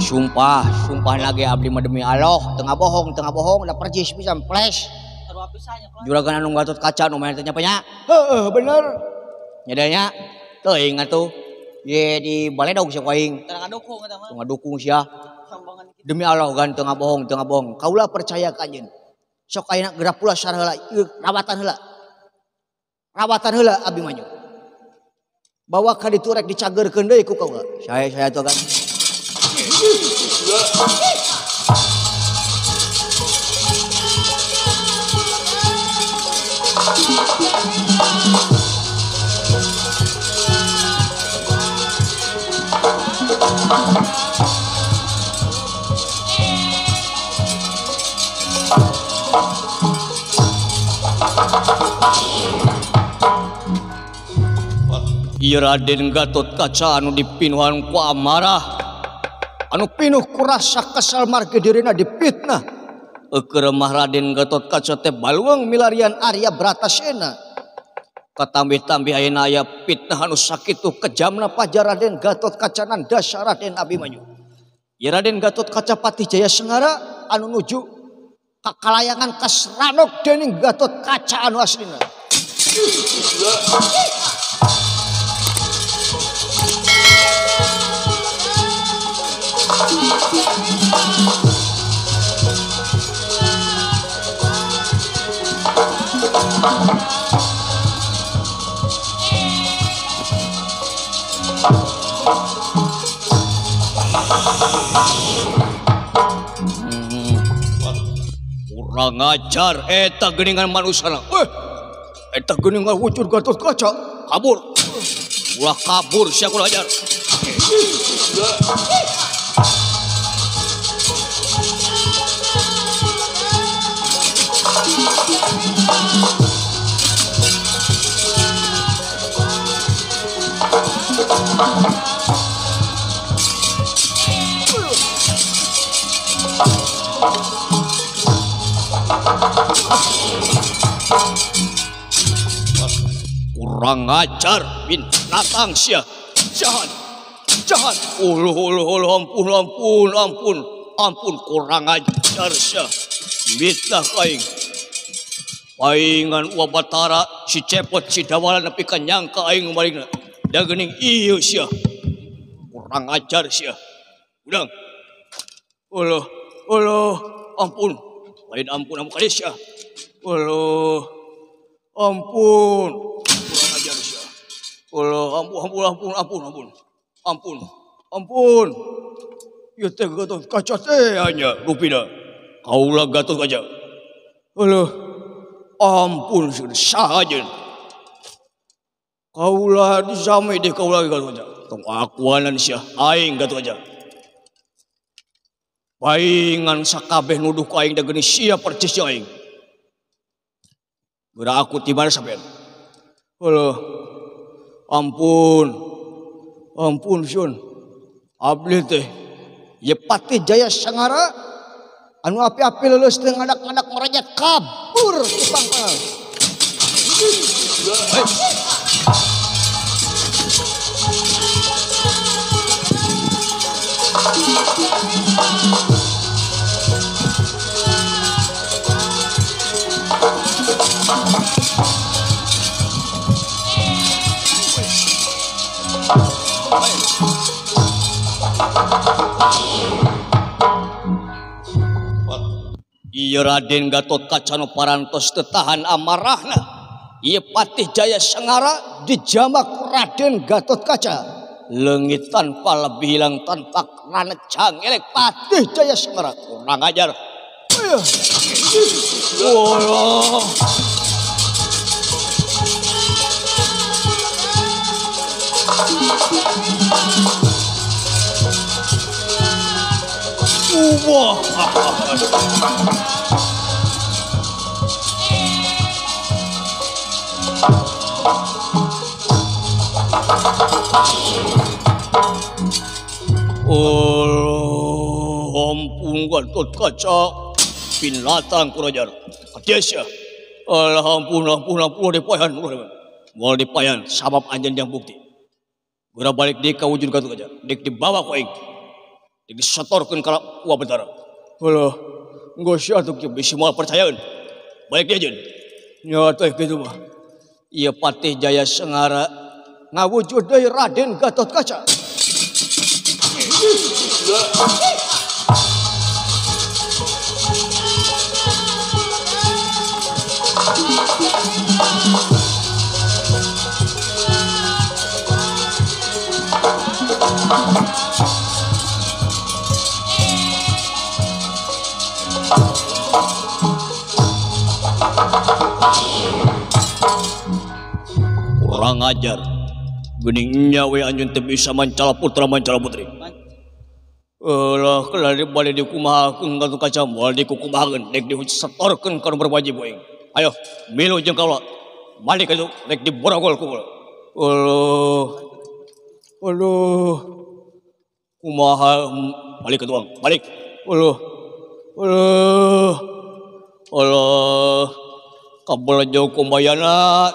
Sumpah, sumpah lagi abdi mah demi Allah, tengah bohong, da percis pisan flash. Juragan anu Gatot Kaca nu main teh nya. Heeh, bener. Nyadanya teuing atuh. Ye di baledog sia ku aing. Teu ngadukung eta mah. Teu ngadukung sia. Demi Allah gan teu ngabohong, teu ngabohong. Kaula percaya ka anjeun. Sok ayeuna geura pulas heula, ieu rawatan heula. Rawatan heula Abimanyu. Bawa ka ditu rek dicageurkeun deui ku kaula. Saya tuh kan. Ieu Raden Gatot Kaca anu dipinuhan ku amarah, anu pinuh ku rasa kesal margi dirina dipitnah. Eukeur mah Raden Gatot Kaca teh baluang milarian Arya Bratasena. Katambih-tambih ayeuna aya fitnah anu sakitu kejamna pajar Raden Gatot Kaca nandasa Raden Abimanyu. Ieu Raden Gatot Kaca Patih Jaya Sengara anu nuju ka kalayangan kasranok dening Gatot Kaca anu aslina. Kurang ajar eta geuningan manusana. Eta geuningan wujud Gatot Kaca kabur. Ulah kabur sia kurang ajar. Kurang ajar binatang sia. Jahat. Jahat. Uluh uluh uluh ampun ampun ampun. Ampun kurang ajar sia. Mitnah aing. Paingan Wa Batara si Cepot si Dawala nepi ka nyangka aing maringna. Da geuning ieu sia. Kurang ajar sia. Udang. Uluh uluh ampun. Lain ampun ampun kali sia. Uluh ampun. Kurang ajar sia. Uluh ampun ampun ampun ampun ampun. Ampun. Ampun. Ieu teh Gatot Kaca teh nya rupina. Kaula Gatot Kaca. Uluh ampun saha aja. Kaula disame deh kaula Gatot Kaca. Tong akuanan sia aing Gatot Kaca. Paingan sakabeh nuduh ka aing da geuning sia percis aing. Geura aku ti mana sampean? Uluh ampun. Ampun sun. Abdi teh ye Patih Jaya Sangara anu api-api leuleus teh ngadak-ngadak merajat kabur ti pangkal. Ieu Raden Gatot Kaca nu parantos teu tahan amarahna. Ieu Patih Jaya Sangara dijamak Raden Gatot Kaca. Leungit tanpa lebih hilang tanpa ranejang elek Patih Jaya Sangara kurang ajar. Allah. Wah. Oh, ampun Gatot Kaca, binatang kurajar. Kadesia. Allah ampun ampun ampun dipayan. Moal dipayan sabab anjeun yang bukti. Geura balik deui ka wujud Gatot Kaca. Dek dibawa ku aing. Dek disetorkeun ka Wa Batara. Alah, geus atuh kieu bisi moal percayaeun. Balik deui anjeun. Nya teh kitu mah. Ieu Patih Jaya Sangara ngawujud deui Raden Gatot Kaca. Kurang ajar. Geuning nya we anjeun teu bisa mancala putra mancala putri. Alah kelari bade dikumahakeun Gatot Kaca moal dikukumahakeun dek disetorkeun ka nu berwajib aing. Ayo milu jeung kaula. Balik atuh dek diborogol ku kaula. Alah. Aduh. Kumaha balik atuh balik. Aduh. Aduh. Alah. Kabel jauh kumbayana.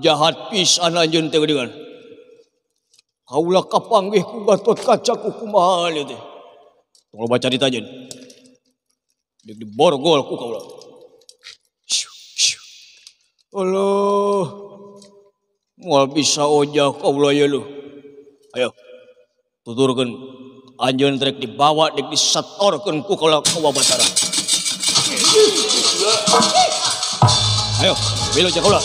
Jahat pisan anjeun teh geuningan. Kaula kapanggih ku Gatot Kaca ku kumaha ieu teh. Tong loba carita anjeun. Dek diborgol ku kaula. Alah. Moal bisa ojah kaula ieu leuh. Ayo. Tuturkeun anjeun rek dibawa dek disetorkeun ku kaula ka Wa Batara. Ayo, milu jeung kaula.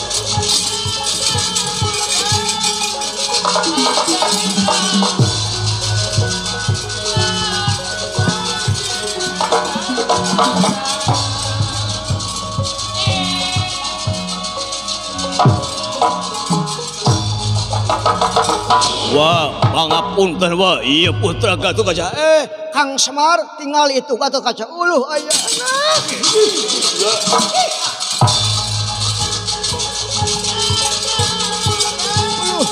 Wah, pangapunten wah, iya putra Gatot Kaca. Kang Semar tinggal itu Gatot Kaca. Uluh aya anak. Uluh.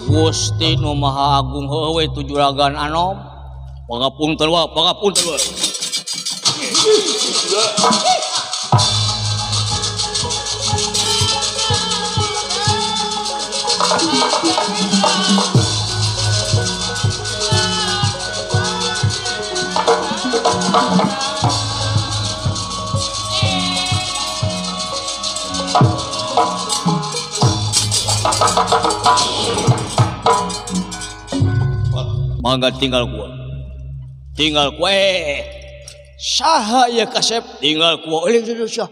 Gusti nu Maha Agung heueuh we tu juragan Anom. Pangapunten wa, pangapunten wa. Mangga tinggal gua. Tinggal gua. Saha ya kasep tinggal gua. Euy Indonesia.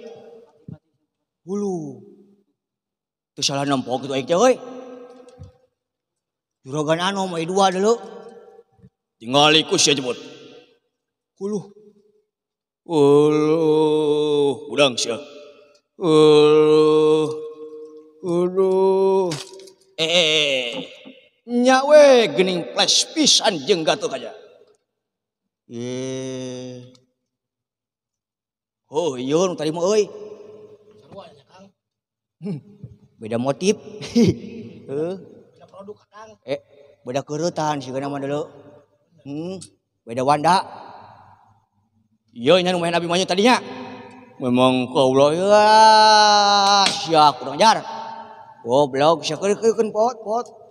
Hulu. Teu salah nempo kitu aing teh euy. Juragan Anom aya dua deuleu. Tingali ku sia jebot. Hulu. Hulu, udang sia. Hulu. Hulu. Nya we geuning flash pisan jeung Gatot Kaca. Oh, ieu nu tadi mah euy. Sarua nya Kang. Beda motif. Heuh. Beda produk Kang. Beda keuretan sigana mah deuleu. Beda wanda. Ieu nya nu main Abimanyu tadinya. Memang kaula ya sia kurang ajar. Goblok sia keun pot-pot.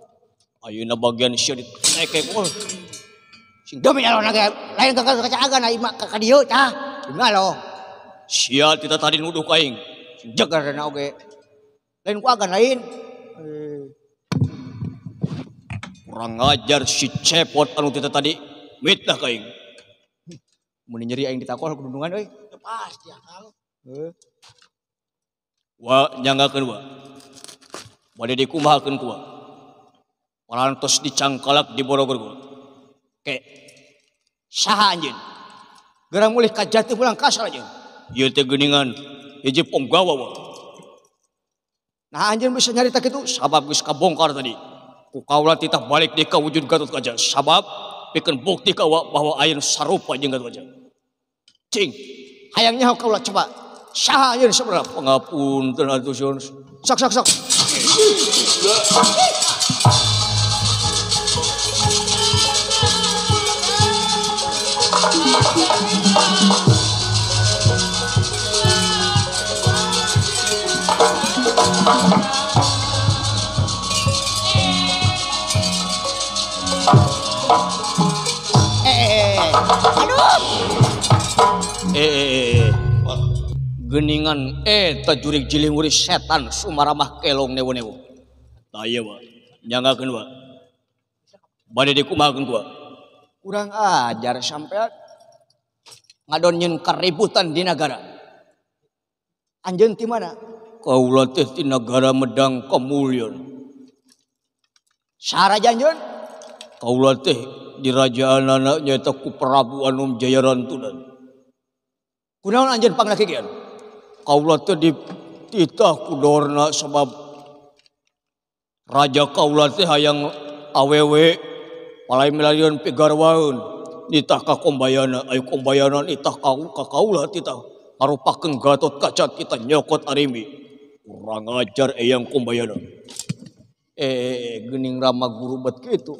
Ayeuna bagian sia ditekek we. Sing demi alona ge lain ka kaca agan ai mah ka dieu tah. Demi alo. Sia tita tadi nuduh ka aing. Sing jagarna oge. Lain ku agan lain. Kurang ajar si Cepot anu tita tadi mitnah ka aing. Mun nyeri aing ditakol ku dundungan euy. Pasti ya Kang. Heuh. Wa nyanggakeun wa. Bade dikumahakeun ku wa. Parantos dicangkalak di Borogor. Ke saha anjeun? Gerang mulih ka jati pulang kasar anjeun. Ieu teh geuningan hiji ponggawa wa. Nah anjeun bisa nyarita kitu sabab geus kabongkar tadi. Ku kaula titah balik deui ka wujud Gatot Kaca sabab pikeun bukti ka wa bahwa ayeuna sarupa jeung Gatot Kaca. Cing, hayang nyaho kaula coba. Saha anjeun sabarapa? Pangapunten atuh sun. Sok sok sok. Aduh. Geningan eta jurig jiling setan sumaramah kelong newo-newo. Tah ieu wa, nyanggakeun wa. Bade dikumahakeun ku wa. Kurang ajar sampean. Ngadon nyeun keributan di nagara. Anjeun ti mana? Kaula teh ti nagara Medang Kamulyan. Saha raja anjeun? Kaula teh di rajaanana nyaeta ku Prabu Anom Jayarantunan. Kunaon anjeun panglakikian? Kaula teh dititah ku Dorna sabab raja kaula teh hayang awewe palai milarian pigarwaeun nitah ka Kombayana, ayo Kombayana nitah ka kaula titah ngarupakeun Gatot Kaca kita nyokot Arimbi. Kurang ajar eyang Kombayana. Geuning rama guru bet kitu.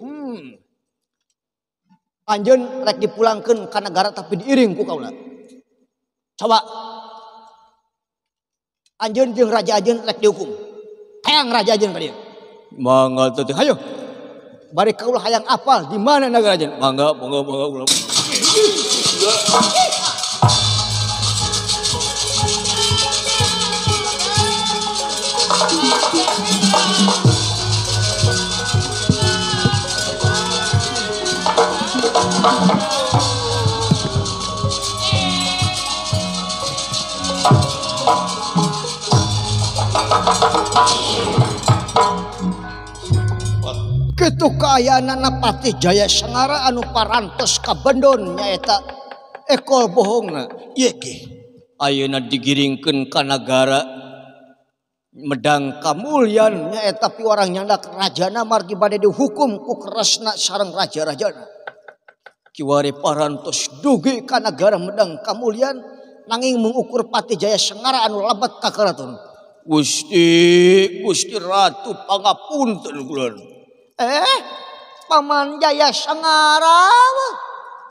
Anjeun rek dipulangkeun ka nagara tapi diiring ku kaula. Coba anjeun jeung raja anjeun rek dihukum. Hayang raja anjeun ka dieu. Mangga teh hayo. Bari kaula hayang apal di mana nagara anjeun. Mangga mangga mangga ulah. Kitu kaayaanana Patih Jaya Sengara anu parantos kabendon nyaeta ekol bohongna. Ieu ge ayeuna digiringkeun ka nagara Medang Kamulyan nyaeta piwarang nyandak rajana margi bade dihukum ku keresna sareng raja-rajana. Kiwari parantos dugi ka nagara Medang Kamulyan nanging mung ukur Patih Jaya Sengara anu lebet ka keraton. Gusti, Gusti Ratu pangapunten kula. Paman Jaya Sengara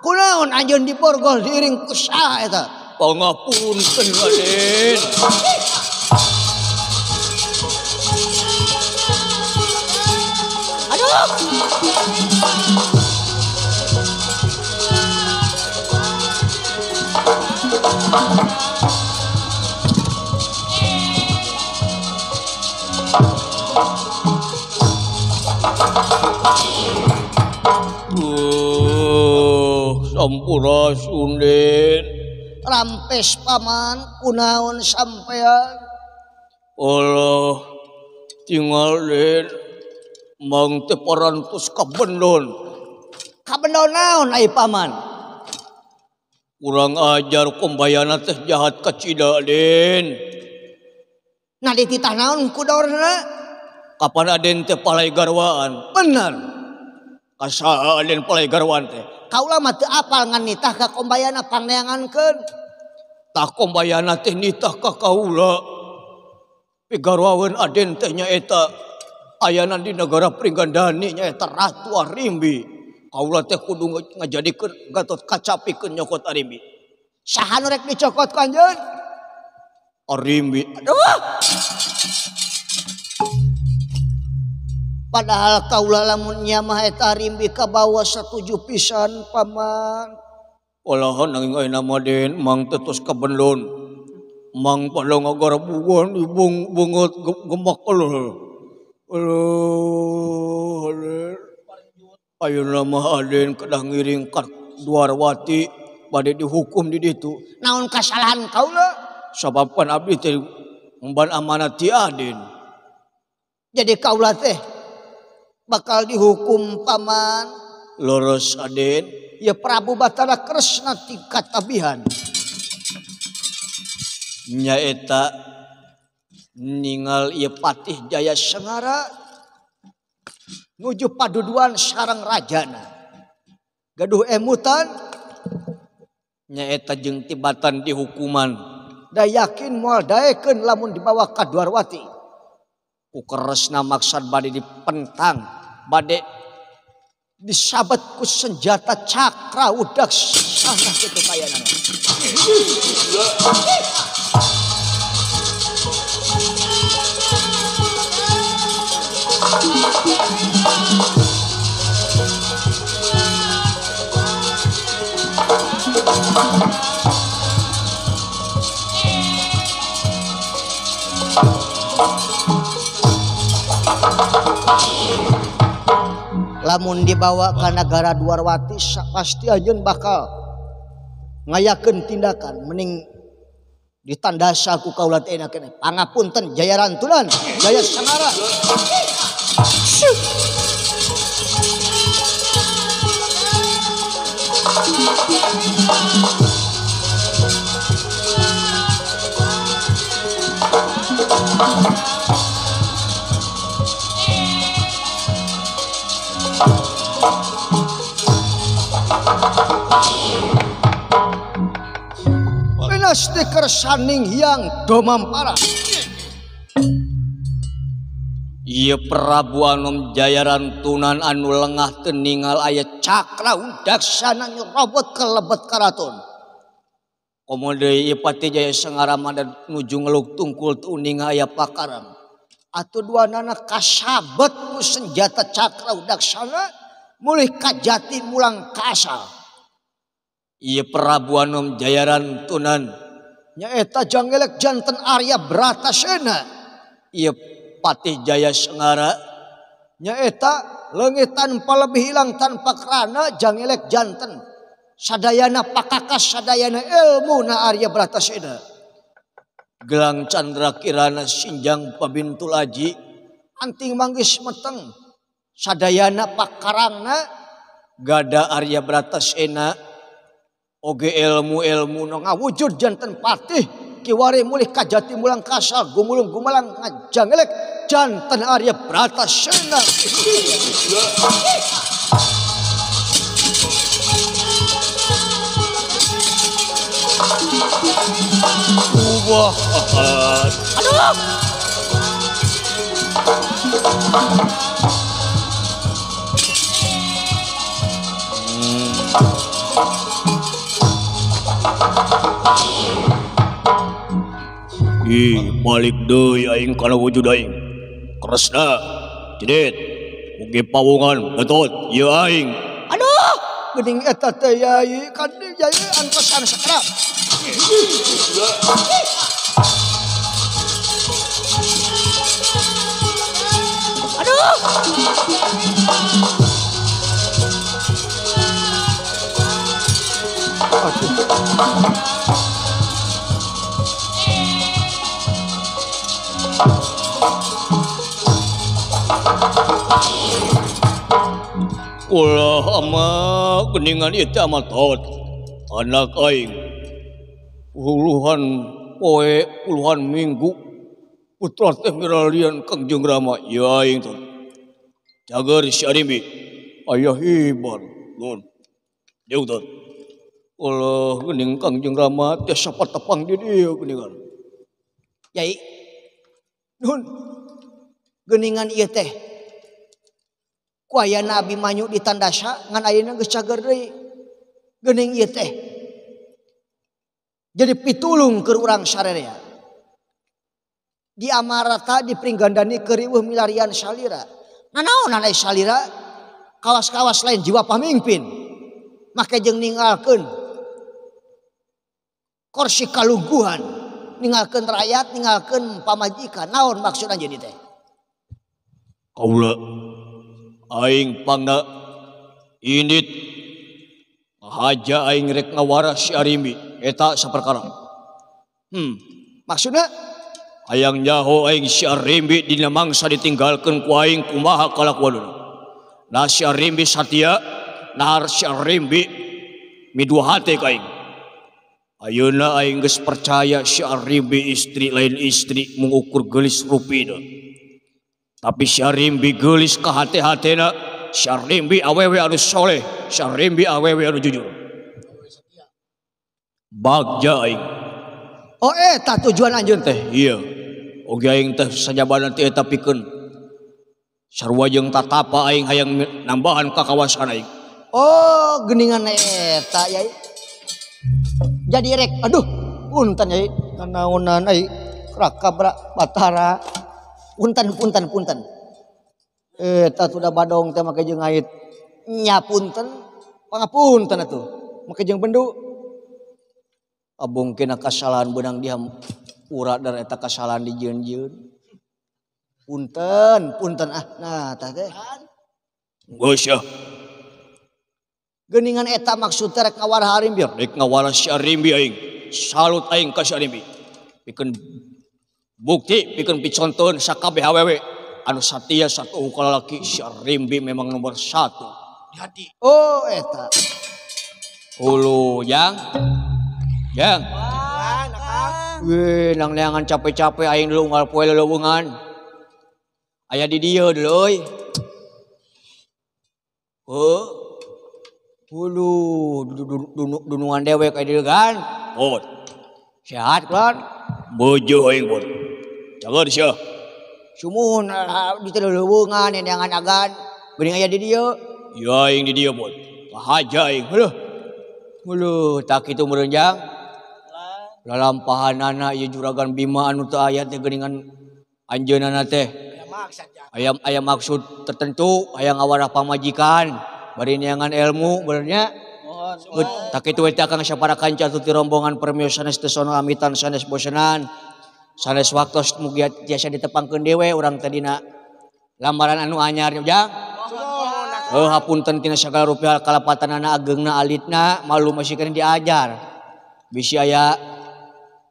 kunaon anjeun diborgol diiring ku saha eta? Pangapunten Raden. Aduh. Sampurasun Den. Rampes paman kunaon sampean? Allah tinggal Den mang teh parantos kabendon. Kabendon naon ai paman? Kurang ajar kumbayana teh jahat kacida Den. Nah dititah naon kudorna? Kapan Aden teh palai garwaan? Bener. Kasaha Aden palai garwaan teh? Kaula mah teu apal ngan nitah ka kombayana pangneangankeun. Tah kombayana teh nitah ka kaula. Pigarwaeun Aden teh nyaeta ayana di negara Pringgandani nyaeta Ratu Arimbi. Kaula teh kudu ngajadikeun Gatot Kaca pikeun nyokot Arimbi. Saha nu rek dicokot ku anjeun? Arimbi. Aduh. Padahal kaula lamun nya mah eta Arimbi kabawa satuju pisan paman. Olahan nanging ayeuna mah Den mang teh tos kabendon. Mang pada ngagarabugan ibung beungeut gemak aleuh. Aduh, Aden. Ayeuna mah Aden kedah ngiring ka Dwarwati bade dihukum di ditu. Naon kasalahan kaula? Sabab pan abdi teh ngumban amanat ti Aden. Jadi kaula teh bakal dihukum paman. Leres Aden. Ya Prabu Batara Kresna tingkat tabihan. Nyaeta ningal ieu Patih Jaya Sengara nuju paduduan sareng rajana. Gaduh emutan nyaeta jeung tibatan dihukuman. Da yakin moal daekeun lamun dibawa ka Dwarwati. Ku keresna maksad bade dipentang, bade disabet ku senjata cakra udak sana kitu kayana. Lamun dibawa ke negara Dwarwati pasti anjeun bakal ngayakeun tindakan mending ditandasa ku kaula teh enak keneh. Pangapunten Jaya Rantunan, Jaya Sengara. Pinasti kersaning hyang domampara. Ieu Prabu Anom Jaya Rantunan anu lengah teu ningal aya cakra udaksana nyerobot ke lebet karaton. Komo deui ieu Patih Jaya Sengara mah nuju ngeluk tungkul teu uninga aya pakarang. Atuh duanana kasabet ku senjata cakra udaksana mulih kajati mulang ka asal. Ieu Prabu Anom Jaya Rantunan nyaeta jangelek janten Arya Bratasena. Ieu Patih Jaya Sengara nyaeta leungit tanpa lebih hilang tanpa kerana jangelek janten sadayana pakakas sadayana ilmu na Arya Bratasena. Gelang Candra Kirana Sinjang Pabintul Aji anting manggis meteng sadayana pakarangna gada Arya Bratasena oge ilmu-ilmu nu ngawujud janten patih kiwari mulih kajati mulang kasal gumulung gumalang ngajangelek janten Arya Bratasena. Ubahan. Aduh. Ih, balik deui aing kana wujud aing. Kresna, Jedit, mugi pawungan betot ieu aing. Aduh, geuning eta teh yai, kan yai antosan sakrap. Aduh. Aduh. Ulah ama geningan ieu teh amat tot. Anak aing puluhan poe puluhan minggu putra teh miralian Kangjeng Rama ieu aing tot. Cager si Arimbi ayah hibar nun. Deung tot. Ulah geuning Kangjeng Rama teh sapatepang di dieu geuningan. Yai. Nun. Geuningan ieu teh ku ayana Abimanyu ditandasa ngan ayeuna geus cager deui. Geuning ieu teh jadi pitulung keur urang sararea. Di Amarata dipringgandani keur riweuh milarian salira. Nanaonan aya salira? Kawas-kawas lain jiwa pamimpin. Make jeung ninggalkeun kursi kalungguhan, ninggalkeun rakyat, ninggalkeun pamajikan. Naon maksud anjeun teh? Kaula aing pangna indit haja aing rek ngawara si Arimbi eta saperkara. Maksudna hayang nyaho aing si Arimbi dina mangsa ditinggalkeun ku aing kumaha kalakuanna. Nah si Arimbi satia, nah si Arimbi midua hate ka aing. Ayeuna aing geus percaya si Arimbi istri lain istri mengukur geulis rupina. Tapi si Arimbi geulis ka hate-hatena, si Arimbi awewe anu soleh, si Arimbi awewe anu jujur. Bagja aing. Oh eta tujuan anjeun teh? Iya. Oge aing teh sajabana teh eta pikeun. Sarua jeung tatapa aing hayang nambahan ka kawasan aing. Oh, geuningan eta yai. Jadi rek, aduh, punten yai, kanaonan ai Raka Batara. Punten punten punten. Eta tuh da badong teh make jeung ngait. Nya punten, pangapunten atuh. Make jeung bendu. Abong kena kasalahan benang dihampura dar eta kasalahan dijieun-jieun. Punten, punten ah. Nah, tah teh. Geus ya. Geuningan eta maksud teh rek ngawarah Arimbi. Rek ngawarah si Arimbi aing. Salut aing ka si Arimbi. Pikeun bukti, pikeun picontoeun sakabeh awewe anu satia satu kalalaki si Arimbi memang nomor satu di hati. Oh eta. Hulu jang. Jang. Weh, nang neangan capek-capek aing dulu unggal poe leleuweungan. Aya di dieu deui euy. Heuh. Hulu dunungan dewek aya di kan. Oh. Sehat kan? Bojo aing bot. Cager sia. Sumuhun di leleuweungan neangan agan. Geuning aya di dieu. Ya aing di dieu bot. Kahaja aing. Heuh. Huluh, tak kitu meureun jang. Lalampahanana ieu juragan Bima anu teu aya teh geuningan anjeunana teh. Aya maksud tertentu, aya ngawarah pamajikan, bari neangan ilmu bener nya. Tak kitu we teh akang sapara kanca atuh ti rombongan permios sanes teu sono amitan sanes bosenan. Sanes waktos mugi tiasa ditepangkeun dewe urang teh dina lamaran anu anyar jang. Heuh hapunten tina sagala rupiah kalapatanana ageungna alitna malu masih keneh diajar. Bisi aya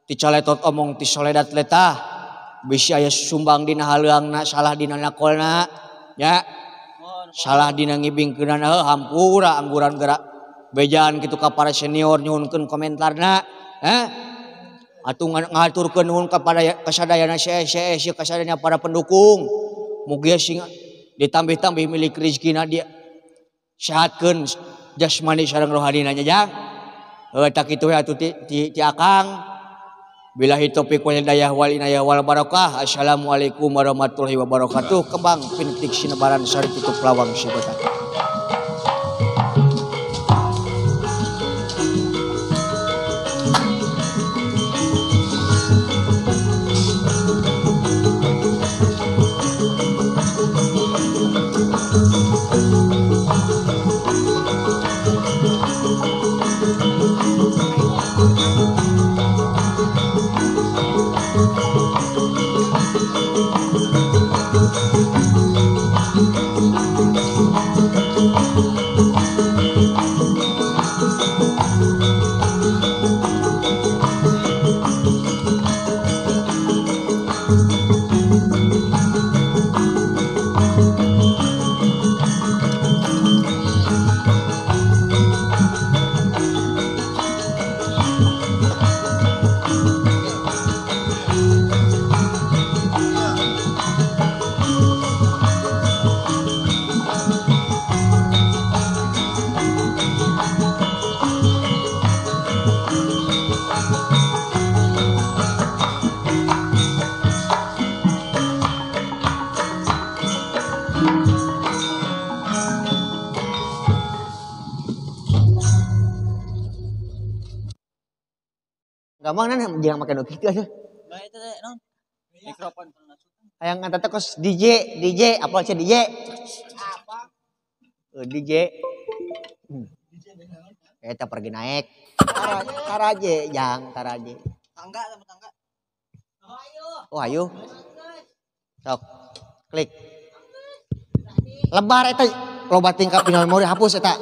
ti caletot omong ti soledat letah. Bisi aya sumbang dina haleuangna salah dina nakolna nya. Salah dina ngibingkeunana heuh hampura angguran gerak bejaan kitu ka para senior nyuhunkeun komentarna heh. Atuh ngaturkeun nuhun ka para kasadayana CS kasadayana para pendukung. Mugi sing ditambih-tambih milik rezekina dia sehatkeun jasmani sareng rohanina nya jang. Heuh tak kitu we atuh ti Akang. Billahi taufik wal hidayah wal inayah wal barakah. Assalamualaikum warahmatullahi wabarakatuh. Kembang pintik sinebaran sari tutup lawang sibotak. Gampang nan jangan makan kitu atuh. Bae teh non. Mikrofon. Hayang ngantar teh kos DJ, DJ, apa sih DJ? Apa? DJ. Eta pergi naik. Taraje, jang taraje. Tangga sama tangga. Oh ayo. Oh ayo. Sok. Klik. Lebar eta loba tingkap pindah memori hapus eta.